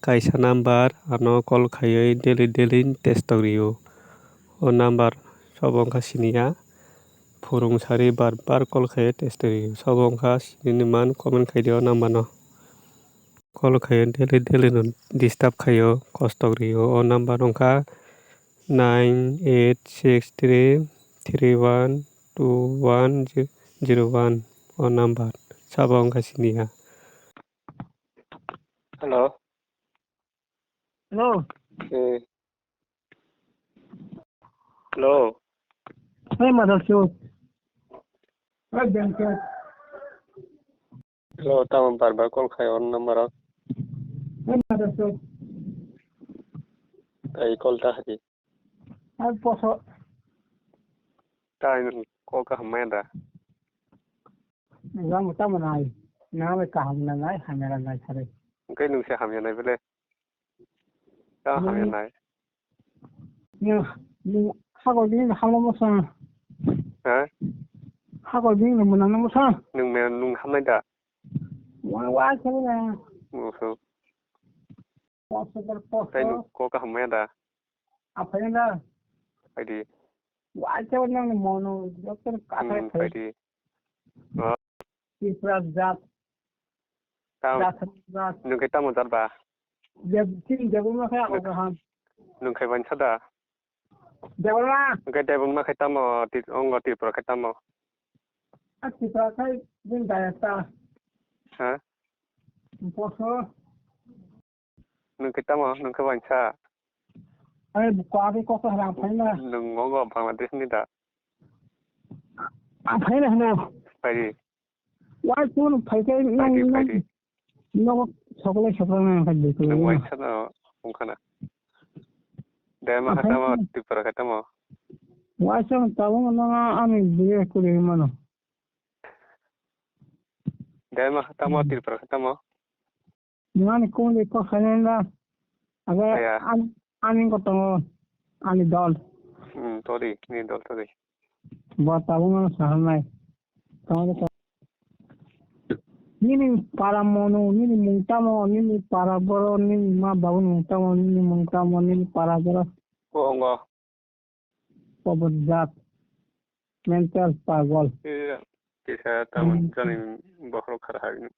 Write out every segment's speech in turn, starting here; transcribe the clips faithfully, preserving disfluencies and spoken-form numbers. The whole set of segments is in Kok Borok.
Kaisa number ano call khaiwi daily daily testok rio. O number sabo wngkha siniya. Phurung sari bar bar call khaiwi testok rio. Sabo wngkha sinini man, comment khaidi o number no. Call khaiwi daily daily no disturb khaio, kostok rio. O number wngkha nine eight six three three one two one zero one. O number sabo wngkha siniya. Hello. Hello. Eh. Hello. Hey, mother chode. Hey, damn chode. Hello, tamo bar bar call khai o number o. Hey, mother chode. Ai call ta haji. Ai poso. Tai nung call ka hamya da. Nang tamo nai. Nang le kaham na nai, hamya na nai sare. Hwnkhe nung se hamya nai bele. Ta hamya nai. Nung, nung, nung hakor bini hamya mo sa. Ha? Hakor bini no mwnang mo sa. Nung me nung hamnai da. Wa, wa, khe na. Oho. Poso, poso. Tai nung ko ka hamya da. Aphai da. Phaidi. Wa, khe nang mono, doctor ka. Hmm, phaidi. Tripura jat. Tam-, jat, jat. Nung khe tamo jat ba? Deb-, chini Debbarma khe ako kaham. Nung khe bansa da? Debbarma. Nung khe Debbarma khe tamo, ti-, ongo Tripura khe tamo? A Tripura khe bini dayakta. Ha? Poso. Nung khe tamo, nung khe bansa? Ai, buka ake kok hala phaina. Nung ongo Bangladesh ni da? A phaina hino. Phaidi. Wai phone phai khe nang, phaidi, nang, phaidi. Nogo sokolai sokolai nang kha dikhe. Nang waisa no wngkha na. Dema kha tamo, Tripura kha tamo. Waisa no tabung no ani bwrwi kuri mano. Dema kha tamo, Tripura kha tamo. Nani kung de ko khanen da. Aga ani, ani ko tongo, ani dol. Hmm, tori, ni dol tori. Bo tabung no sahanai. Tamo de. Nini para monu, nini mung tamo, nini para boro, nini ma babu mung tamo, nini mung tamo, nini para boro. Ko ongo. Pobor jat. Mental pagol. Iya, kisa tamo jani bokhorok khara hai.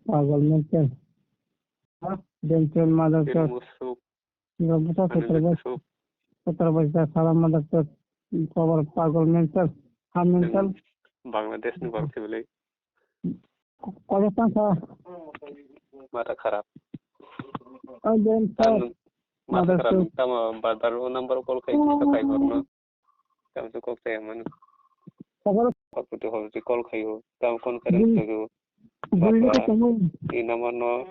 Pagol mental. Ha? Dental mother chode. Musuk. Gabutha sotra bas. Sotra bas da salam mother chode. Pobor pagol mental. Ha mental. Bangladesh ni borok se belai. Ko-, koi tang sa? Mata kharap. Ai, ben sa. Tamo mata kharap, tamo bar bar o number call khai, khai borno. Tamo se kok saya mano. Kok tu hol se call khayo. Tamo conference khayo. Bar bar. I number no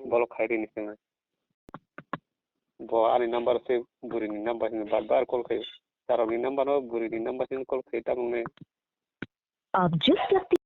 block khai rini sanga. Bo ani number se buri ni number ni bar bar call khayo. Tarok ni number no buri ni number ni call khai tamo ne. Aap jis vyakti